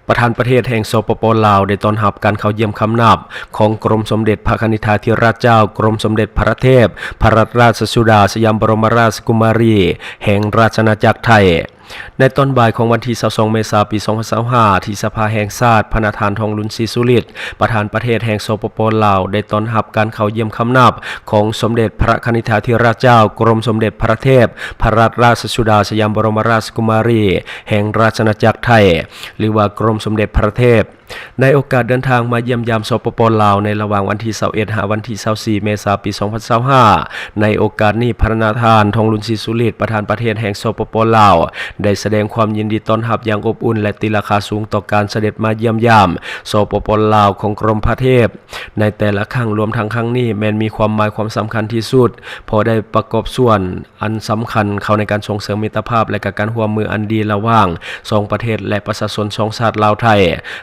ປະທານປະເທດແຫ່ງ ສປປ ລາວ ໄດ້ຕ້ອນຮັບການເຂົ້າຢ້ຽມຄຳນັບຂອງກົມສົມເດັດພະຄະນິດຖາທິລາດເຈົ້າ ກົມສົມເດັດພະເທບພະລັດລາຊະສຸດາສະຫຍາມບໍລົມະລາຊະກຸມາຣີ ແຫ່ງລາຊະອານາຈັກໄທ. ໃນຕອນບ່າຍຂອງວັນທີຊາວສອງ ເມສາ ປີສອງພັນຊາວຫ້າ ທີ່ສະພາແຫ່ງຊາດ, ພະນະທ່ານ ທອງລຸນ ສີສຸລິດ ປະທານປະເທດແຫ່ງ ສປປ ລາວ ໄດ້ຕ້ອນຮັບການເຂົ້າຢ້ຽມຄຳນັບຂອງສົມເດັດພະຄະນິດຖາທິລາດເຈົ້າ ກົມສົມເດັດພະເທບພະລັດລາຊະສຸດາສະຫຍາມບໍລົມະລາຊະກຸມາຣີ ແຫ່ງລາຊະອານາຈັກໄທ ຫຼືວ່າກົມສົມເດັດພະເທບ. ໃນໂອກາດເດີນທາງມາຢ້ຽມຢາມ ສປປ ລາວ ໃນລະຫວ່າງວັນທີຊາວເອັດ ຫາວັນທີຊາວສີ່ ເມສາ ປີສອງພັນຊາວຫ້າ ໃນໂອກາດນີ້ ພະນະທ່ານ ທອງລຸນ ສີສຸລິດ ປະທານປະເທດແຫ່ງ ສປປ ລາວ ໄດ້ສະແດງຄວາມຍິນດີຕ້ອນຮັບຢ່າງອົບອຸ່ນ ແລະ ຕີລາຄາສູງຕໍ່ການສະເດັດມາຢ້ຽມຢາມ ສປປ ລາວ ຂອງກົມພະເທບໃນແຕ່ລະຄັ້ງ, ລວມທັງຄັ້ງນີ້ແມ່ນມີຄວາມໝາຍຄວາມສຳຄັນທີ່ສຸດ ເພາະໄດ້ປະກອບສ່ວນ ອັນສຳຄັນເຂົ້າໃນການສົ່ງເສີມມິດຕະພາບ ແລະ ກະການຮ່ວມມືອັນດີລະຫວ່າງສອງປະເທດ ແລະ ປະຊາຊົນສອງຊາດລາວໄທ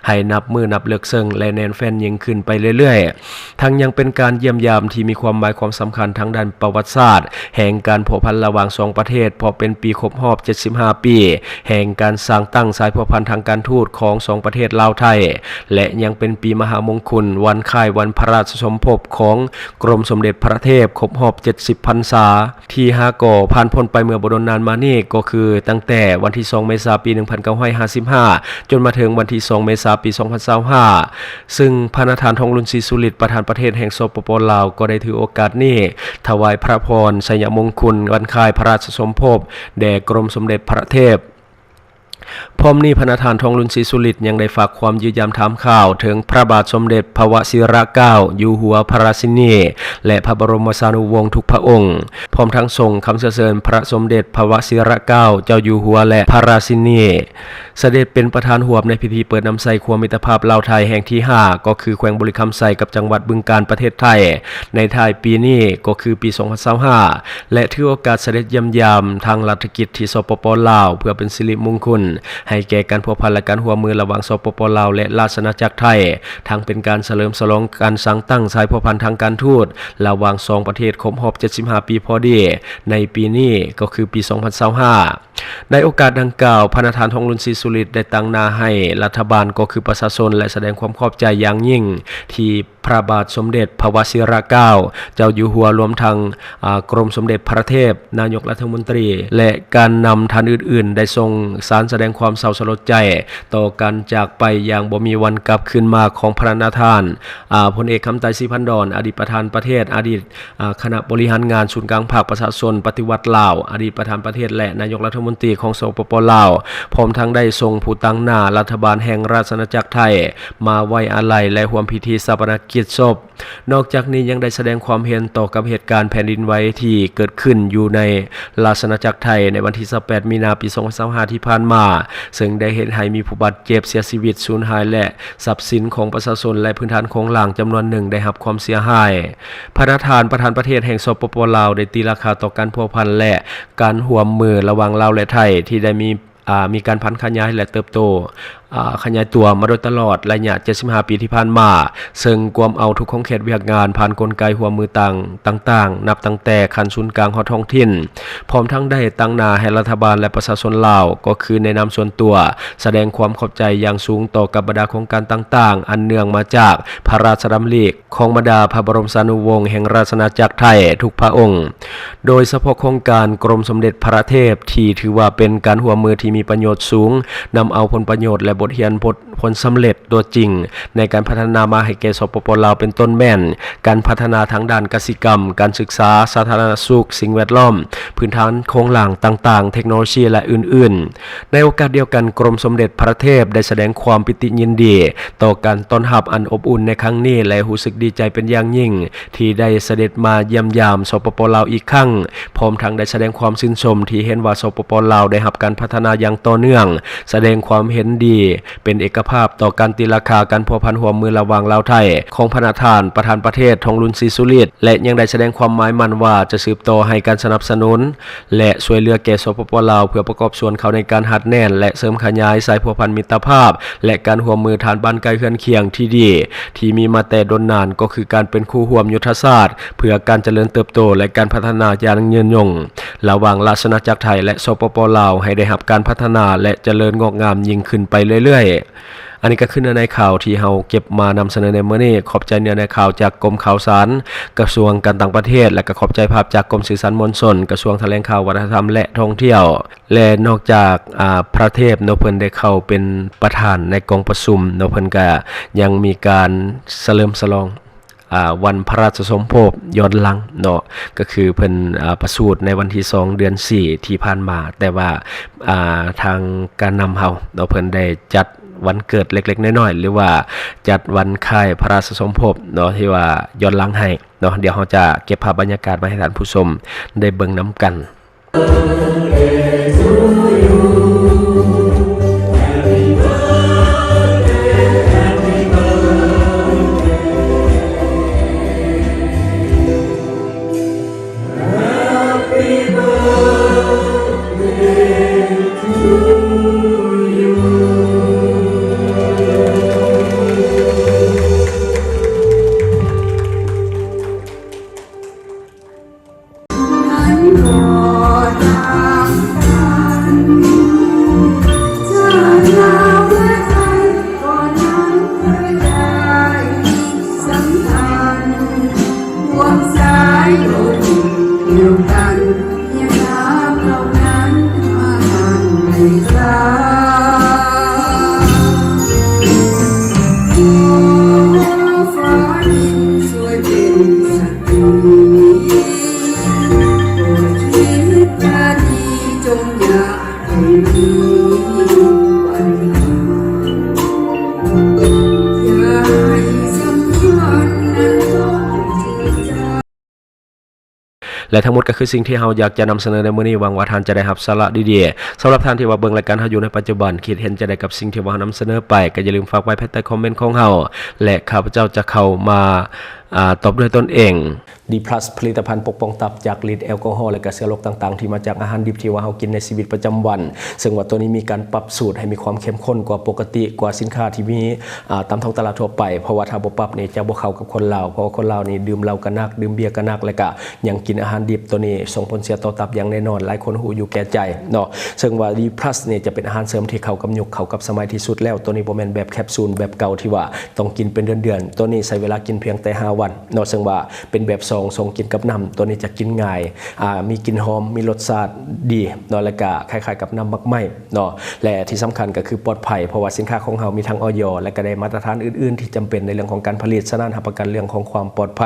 ໃຫ້ນັບມື້ນັບເລິກເຊິ່ງ ແລະ ແໜ້ນແຟ້ນຍິ່ງຂຶ້ນໄປເລື້ອຍໆ. ທັງຍັງເປັນການຢ້ຽມຢາມທີ່ມີຄວາມໝາຍຄວາມສຳຄັນທາງດ້ານປະຫວັດສາດແຫ່ງການພົວພັນລະຫວ່າງສອງປະເທດ, ເພາະເປັນປີຄົບຮອບເຈັດສິບຫ້າປີແຫ່ງການສ້າງຕັ້ງສາຍພົວພັນທາງການທູດຂອງສອງປະເທດລາວ-ໄທ ແລະ ຍັງເປັນປີມະຫາມົງຄຸນ ວັນຄ້າຍວັນພະລາຊະສົມພົບຂອງກົມສົມເດັດພະເທບຄົບຮອບເຈັດສິບພັນສາ ທີ່ຫາກໍຜ່ານພົ້ນໄປເມື່ອບໍ່ດົນນານມານີ້ ກໍຄືຕັ້ງແຕ່ວັນທີສອງ ເມສາ ປີໜຶ່ງພັນເກົ້າຮ້ອຍຫ້າສິບຫ້າ ຈົນມາເຖິງວັນທີສອງ ເມສາ ປີສອງພັນຊາວຫ້າ ຊຶ່ງພະນະທ່ານ ທອງລຸນ ສີສຸລິດ ປະທານປະເທດແຫ່ງ ສປປ ລາວ ກໍໄດ້ຖືໂອກາດນີ້ ຖວາຍພະພອນໄຊຍະມົງຄຸນວັນຄ້າຍພະລາຊະສົມພົບແດ່ກົມສົມເດັດພະເທບ. ພ້ອມນີ້ ພະນະທ່ານ ທອງລຸນ ສີສຸລິດ ຍັງໄດ້ຝາກຄວາມຢ້ຽມຢາມຖາມຂ່າວເຖິງພະບາດສົມເດັດພະວະຊິລະເກົ້າຢູ່ຫົວພະລາຊິນີ ແລະ ພະບໍລົມສານຸວົງທຸກພະອົງ, ພ້ອມທັງສົ່ງຄຳເຊື້ອເຊີນພະສົມເດັດພະວະຊິລະເກົ້າເຈົ້າຢູ່ຫົວ ແລະ ພະລາຊິນີ ສະເດັດເປັນປະທານຮ່ວມໃນພິທີເປີດນຳໃຊ້ຂົວມິດຕະພາບລາວ-ໄທແຫ່ງທີຫ້າ ກໍຄືແຂວງບໍລິຄຳໄຊກັບຈັງຫວັດບຶງການ ປະເທດໄທ ໃນທ້າຍປີນີ້ ກໍຄືປີສອງພັນຊາວຫ້າ ແລະ ຖືໂອກາດສະເດັດຢ້ຽມຢາມທາງລັດຖະກິດທີ່ ສປປ ລາວ ເພື່ອເປັນສິລິມົງຄຸນໃຫ້ແກ່ການພົວພັນ ແລະ ການຮ່ວມມືລະຫວ່າງ ສປປ ລາວ ແລະ ລາຊະອານາຈັກໄທ, ທັງເປັນການສະເຫຼີມສະຫຼອງການສ້າງຕັ້ງສາຍພົວພັນທາງການທູດລະຫວ່າງສອງປະເທດຄົບຮອບເຈັດສິບຫ້າປີພໍດີ ໃນປີນີ້ ກໍຄືປີສອງພັນຊາວຫ້າ. ໃນໂອກາດດັ່ງກ່າວ, ພະນະທ່ານ ທອງລຸນ ສີສຸລິດ ໄດ້ຕາງໜ້າໃຫ້ລັດຖະບານ ກໍຄືປະຊາຊົນ ແລະ ສະແດງຄວາມຂອບໃຈຢ່າງຍິ່ງທີ່ ພະບາດສົມເດັດພະວະຊິລະເກົ້າເຈົ້າຢູ່ຫົວ ລວມທັງ ອາ ກົມສົມເດັດພະເທບ, ນາຍົກລັດຖະມົນຕີ ແລະ ການນຳທ່ານອື່ນໆ ໄດ້ສົ່ງສານສະແດງຄວາມເສົ້າສະຫຼົດໃຈຕໍ່ການຈາກໄປຢ່າງບໍ່ມີວັນກັບຄືນມາຂອງພະນະທ່ານ ອາ ພົນເອກ ຄຳໄຕ ສີພັນດອນ ອະດີດປະທານປະເທດ, ອະດີດ ອາ ຄະນະບໍລິຫານງານສູນກາງພັກປະຊາຊົນປະຕິວັດລາວ, ອະດີດປະທານປະເທດ ແລະ ນາຍົກລັດຖະມົນຕີຂອງ ສປປ ລາວ, ພ້ອມທັງໄດ້ສົ່ງຜູ້ຕາງໜ້າລັດຖະບານແຫ່ງລາຊະອານາຈັກໄທ ມາໄວ້ອາໄລ ແລະ ຮ່ວມພິທີຊາປະນະກິດສົບ. ນອກຈາກນີ້ຍັງໄດ້ສະແດງຄວາມເຫັນຕໍ່ກັບເຫດການແຜ່ນດິນໄຫວທີ່ເກີດຂຶ້ນຢູ່ໃນລາຊະອານາຈັກໄທ ໃນວັນທີຊາວແປດ ມີນາ ປີສອງພັນຊາວຫ້າ ທີ່ຜ່ານມາ, ເຊິ່ງໄດ້ເຮັດໃຫ້ມີຜູ້ບາດເຈັບ, ເສຍຊີວິດ, ສູນຫາຍ ແລະ ຊັບສິນຂອງປະຊາຊົນ ແລະ ພື້ນຖານໂຄງລ່າງຈຳນວນໜຶ່ງໄດ້ຮັບຄວາມເສຍຫາຍ. ພະນະທ່ານ ປະທານປະເທດແຫ່ງ ສປປ ລາວ ໄດ້ຕີລາຄາຕໍ່ການພົວພັນ ແລະ ການຮ່ວມມືລະຫວ່າງລາວ ແລະ ໄທ ທີ່ໄດ້ມີ ອາ ມີການຜັນຂະຫຍາຍ ແລະ ເຕີບໂຕ ອາ ຂະຫຍາຍຕົວມາໂດຍຕະຫຼອດໄລຍະເຈັດສິບຫ້າປີທີ່ຜ່ານມາ, ເຊິ່ງກວມເອົາທຸກຂົງເຂດວຽກງານຜ່ານກົນໄກຮ່ວມມືຕ່າງ ຕ່າງໆ ນັບຕັ້ງແຕ່ຂັ້ນສູນກາງຮອດທ້ອງຖິ່ນ, ພ້ອມທັງໄດ້ຕາງໜ້າໃຫ້ລັດຖະບານ ແລະ ປະຊາຊົນລາວ, ກໍຄືໃນນາມສ່ວນຕົວ, ສະແດງຄວາມຂອບໃຈຢ່າງສູງຕໍ່ກັບບັນດາໂຄງການຕ່າງໆ ອັນເນື່ອງມາຈາກພະລາຊະດຳລິ ຂອງບັນດາພະບໍລົມສານຸວົງແຫ່ງລາຊະອານາຈັກໄທທຸກພະອົງ, ໂດຍສະເພາະໂຄງການກົມສົມເດັດພະເທບ ທີ່ຖືວ່າເປັນການຮ່ວມມືທີ່ມີປະໂຫຍດສູງ, ນຳເອົາຜົນປະໂຫຍດ ແລະ ບົດຮຽນຜົນ ຜົນສຳເລັດຕົວຈິງໃນການພັດທະນາມາໃຫ້ແກ່ ສປປ ລາວ ເປັນຕົ້ນແມ່ນ ການພັດທະນາທາງດ້ານກະສິກຳ, ການສຶກສາ, ສາທາລະນະສຸກ, ສິ່ງແວດລ້ອມ, ພື້ນຖານໂຄງລ່າງຕ່າງໆ, ເທັກໂນໂລຊີ ແລະ ອື່ນໆ. ໃນໂອກາດດຽວກັນ, ກົມສົມເດັດພະເທບໄດ້ສະແດງຄວາມປີຕິຍິນດີຕໍ່ການຕ້ອນຮັບອັນອົບອຸ່ນໃນຄັ້ງນີ້ ແລະ ຮູ້ສຶກດີໃຈເປັນຢ່າງຍິ່ງທີ່ໄດ້ສະເດັດມາຢ້ຽມຢາມ ສປປ ລາວ ອີກຄັ້ງ, ພ້ອມທັງໄດ້ສະແດງຄວາມຊື່ນຊົມທີ່ເຫັນວ່າ ສປປ ລາວ ໄດ້ຮັບການພັດທະນາຢ່າງຕໍ່ເນື່ອງ, ສະແດງຄວາມເຫັນດີເປັນເອກະພາບຕໍ່ການຕີລາຄາການພົວພັນຮ່ວມມືລະຫວ່າງລາວ-ໄທ ຂອງພະນະທ່ານປະທານປະເທດ ທອງລຸນ ສີສຸລິດ ແລະ ຍັງໄດ້ສະແດງຄວາມໝາຍໝັ້ນວ່າຈະສືບຕໍ່ໃຫ້ການສະໜັບສະໜູນ ແລະ ຊ່ວຍເຫຼືອແກ່ ສປປ ລາວ ເພື່ອປະກອບສ່ວນເຂົ້າໃນການຮັດແໜ້ນ ແລະ ເສີມຂະຫຍາຍສາຍພົວພັນມິດຕະພາບ ແລະ ການຮ່ວມມືທາງບ້ານໃກ້ເຮືອນຄຽງທີ່ດີ ທີ່ມີມາແຕ່ດົນນານ, ກໍຄືການເປັນຄູ່ຮ່ວມຍຸດທະສາດເພື່ອການຈະເລີນເຕີບໂຕ ແລະ ການພັດທະນາຢ່າງຍືນຍົງ ລະຫວ່າງລາຊະອານາຈັກໄທ ແລະ ສປປ ລາວ ໃຫ້ໄດ້ຮັບການພັດທະນາ ແລະ ຈະເລີນງອກງາມຍິ່ງຂຶ້ນໄປເລື້ອຍໆ. ອັນນີ້ກໍຄືເນື້ອໃນຂ່າວທີ່ເຮົາເກັບມານຳສະເໜີໃນມື້ນີ້. ຂອບໃຈເນື້ອໃນຂ່າວຈາກກົມຂ່າວສານ ກະຊວງການຕ່າງປະເທດ ແລະ ກໍຂອບໃຈພາບຈາກກົມສື່ສານມວນຊົນ ກະຊວງຖະແຫຼງຂ່າວ ວັດທະນະທຳ ແລະ ທ່ອງທ່ຽວ. ແລະ ນອກຈາກ ອາ ພະເທບເນາະ ເພິ່ນໄດ້ເຂົ້າເປັນປະທານໃນກອງປະຊຸມເນາະ ເພິ່ນກະຍັງມີການສະເຫຼີມສະຫຼອງ ອາ ວັນພະລາຊະສົມໂພບຍ້ອນຫຼັງເນາະ ກໍຄືເພິ່ນ ອາ ປະສູດໃນວັນທີສອງ ເດືອນສີ່ ທີ່ຜ່ານມາ, ແຕ່ວ່າ ອາ ທາງການນຳເຮົາເນາະ ເພິ່ນໄດ້ຈັດວັນເກີດເລັກໆນ້ອຍໆ ຫຼືວ່າຈັດວັນຄ້າຍພະລາຊະສົມໂພບເນາະ ທີ່ວ່າຍ້ອນຫຼັງໃຫ້ເນາະ. ດຽວເຮົາຈະເກັບພາບບັນຍາກາດມາໃຫ້ທ່ານຜູ້ຊົມໄດ້ເບິ່ງນຳກັນ.ແລະ ທັງໝົດກໍຄືສິ່ງທີ່ເຮົາຢາກຈະນຳສະເໜີໃນມື້ນີ້. ຫວັງວ່າທ່ານຈະໄດ້ຮັບສາລະດີໆ. ສຳລັບທ່ານທີ່ວ່າເບິ່ງລາຍການເຮົາຢູ່ໃນປັດຈຸບັນ, ຄິດເຫັນຈັ່ງໃດກັບສິ່ງທີ່ວ່າເຮົານຳສະເໜີໄປ, ກໍຢ່າລືມຝາກໄວ້ພາຍໃຕ້ຄອມເມັນຂອງເຮົາ ແລະ ຂ້າພະເຈົ້າຈະເຂົ້າມາ ອາ ຕອບດ້ວຍຕົນເອງ. ດີພລັສ ຜະລິດຕະພັນປົກປ້ອງຕັບຈາກລິດແອລກໍຮໍ ແລະ ກະເຊື້ອໂລກຕ່າງໆ ທີ່ມາຈາກອາຫານດິບທີ່ວ່າເຮົາກິນໃນຊີວິດປະຈຳວັນ, ເຊິ່ງວ່າໂຕນີ້ມີການປັບສູດໃຫ້ມີຄວາມເຂັ້ມຂຸ້ນກວ່າປົກກະຕິ, ກວ່າສິນຄ້າທີ່ມີ ອາ ຕາມທ້ອງຕະຫຼາດທົ່ວໄປ, ເພາະວ່າຖ້າບໍ່ປັບນີ້ຈະບໍ່ເຂົ້າກັບຄົນລາວ, ເພາະວ່າຄົນລາວນີ້ດື່ມເຫຼົ້າກໍໜັກ, ດື່ມເບຍກໍໜັກ, ແລ້ວກະຍັງກິນອາຫານດິບ. ໂຕນີ້ສົ່ງຜົນເສຍຕໍ່ຕັບຢ່າງແນ່ນອນ, ຫຼາຍຄົນຮູ້ຢູ່ແກ່ໃຈເນາະ. ເຊິ່ງວ່າດີພລັສນີ້ຈະເປັນອາຫານເສີມທີ່ເຂົ້າກັບຍຸກ, ເຂົ້າກັບສະໄໝທີ່ສຸດແລ້ວ. ໂຕນີ້ບໍ່ແມ່ນແບບແຄບຊູນແບບເກົ່າທີ່ວ່າຕ້ອງກິນເປັນເດືອນໆ, ໂຕນີ້ໃຊ້ເວລາກິນພຽງແຕ່ຫ້າວັນເນາະ, ເຊິ່ງວ່າເປັນແບບຊອງ, ຊອງກິນກັບນ້ຳ, ໂຕນີ້ຈະກິນງ່າຍ, ອາ ມີກິ່ນຫອມ, ມີລົດຊາດດີເນາະ, ແລ້ວກະຄ້າຍໆກັບນ້ຳໝາກໄມ້ ເນາະ ແລະ ທີ່ສຳຄັນກໍຄືປອດໄພ, ເພາະວ່າສິນຄ້າຂອງເຮົາມີທັງ ອອຍ ແລະ ກໍໄດ້ມາດຕະຖານອື່ນໆທີ່ຈຳເປັນໃນເລື່ອງຂອງການຜະລິດ, ສະນັ້ນຮັບປະກັນເລື່ອງຂອງຄວາມປອດໄພ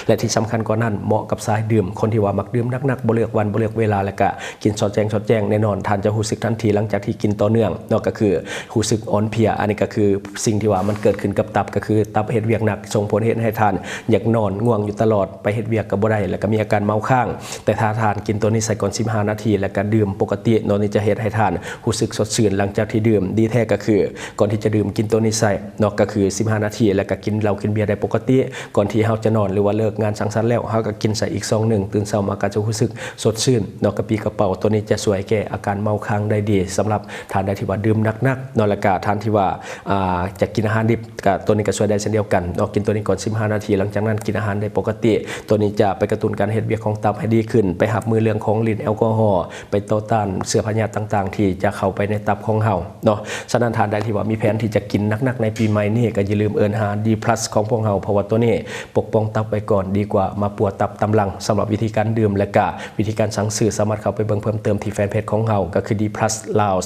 ແລະ ທີ່ສຳຄັນກວ່ານັ້ນ ເໝາະກັບສາຍດື່ມ, ຄົນທີ່ວ່າມັກດື່ມໜັກໆ ບໍ່ເລືອກວັນ ບໍ່ເລືອກເວລາ ແລ້ວກະກິນຊອດແຈ້ງ ຊອດແຈ້ງ, ແນ່ນອນທ່ານຈະຮູ້ສຶກທັນທີຫຼັງຈາກທີ່ກິນຕໍ່ເນື່ອງເນາະ, ກໍຄືຮູ້ສຶກອ່ອນເພຍ. ອັນນີ້ກໍຄືສິ່ງທີ່ວ່າມັນເກີດຂຶ້ນກັບຕັບ, ກໍຄືຕັບເຮັດວຽກໜັກ ສົ່ງຜົນເຮັດໃຫ້ທ່ານຢາກນອນ, ງ່ວງຢູ່ຕະຫຼອດ, ໄປເຮັດວຽກກໍບໍ່ໄດ້ ແລ້ວກໍມີອາການເມົາຄ້າງ. ແຕ່ຖ້າທ່ານກິນໂຕນີ້ໃສ່ກ່ອນສິບຫ້ານາທີ ແລ້ວກະດື່ມປົກກະຕິເນາະ, ນີ້ຈະເຮັດໃຫ້ທ່ານຮູ້ສຶກສົດຊື່ນຫຼັງຈາກທີ່ດື່ມ. ດີແທ້ກໍຄືກ່ອນທີ່ຈະດື່ມກິນໂຕນີ້ໃສ່ເນາະ, ກໍຄືສິບຫ້ານາທີ ແລ້ວກະກິນເຫຼົ້າກິນເບຍໄດ້ປົກກະຕິ. ກ່ອນທີ່ເຮົາຈະນອນ ຫຼືວ່າເລີກງານສັງສັນແລ້ວ ເຮົາກໍກິນໃສ່ອີກຊອງໜຶ່ງ, ຕື່ນເຊົ້າມາກໍຈະຮູ້ສຶກສົດຊື່ນເນາະ, ກະປີ້ກະເປົາ. ໂຕນີ້ຈະຊ່ວຍແກ້ອາການເມົາຄ້າງໄດ້ດີ ສຳລັບທ່ານໃດທີ່ວ່າດື່ມໜັກໆເນາະ, ແລ້ວກະທ່ານທີ່ວ່າ ອ່າ ຈະກິນອາຫານດິບ ກະ ໂຕນີ້ກະຊ່ວຍໄດ້ເຊັ່ນດຽວກັນເນາະ, ກິນໂຕນີ້ກ່ອນສິບຫ້ານາທີ, ຫຼັງຈາກນັ້ນກິນອາຫານໄດ້ປົກກະຕິ. ໂຕນີ້ຈະໄປກະຕຸ້ນການເຮັດວຽກຂອງຕັບໃຫ້ດີຂຶ້ນ, ໄປຮັບມືເລື່ອງຂອງລິດແອລກໍຮໍ, ໄປຕໍ່ຕ້ານເຊື້ອພະຍາດຕ່າງໆທີ່ຈະເຂົ້າໄປໃນຕັບຂອງເຮົາເນາະ. ສະນັ້ນທ່ານໃດທີ່ວ່າມີແຜນທີ່ຈະກິນໜັກໆໃນປີໃໝ່ນີ້ ກະຢ່າລືມເອີ້ນຫາ ດີພລັສ ຂອງພວກເຮົາ, ເພາະວ່າໂຕນີ້ປົກປ້ອງຕັບໄວ້ກ່ອນດີກວ່າມາປົວຕັບຕາມຫຼັງ. ສຳລັບວິທີການດື່ມ ແລະກະວິທີການສັ່ງຊື້ ສາມາດເຂົ້າໄປເບິ່ງເພີ່ມເຕີມທີ່ແຟນເພຈຂອງເຮົາ ກໍຄື ດີພລັສ ລາວ.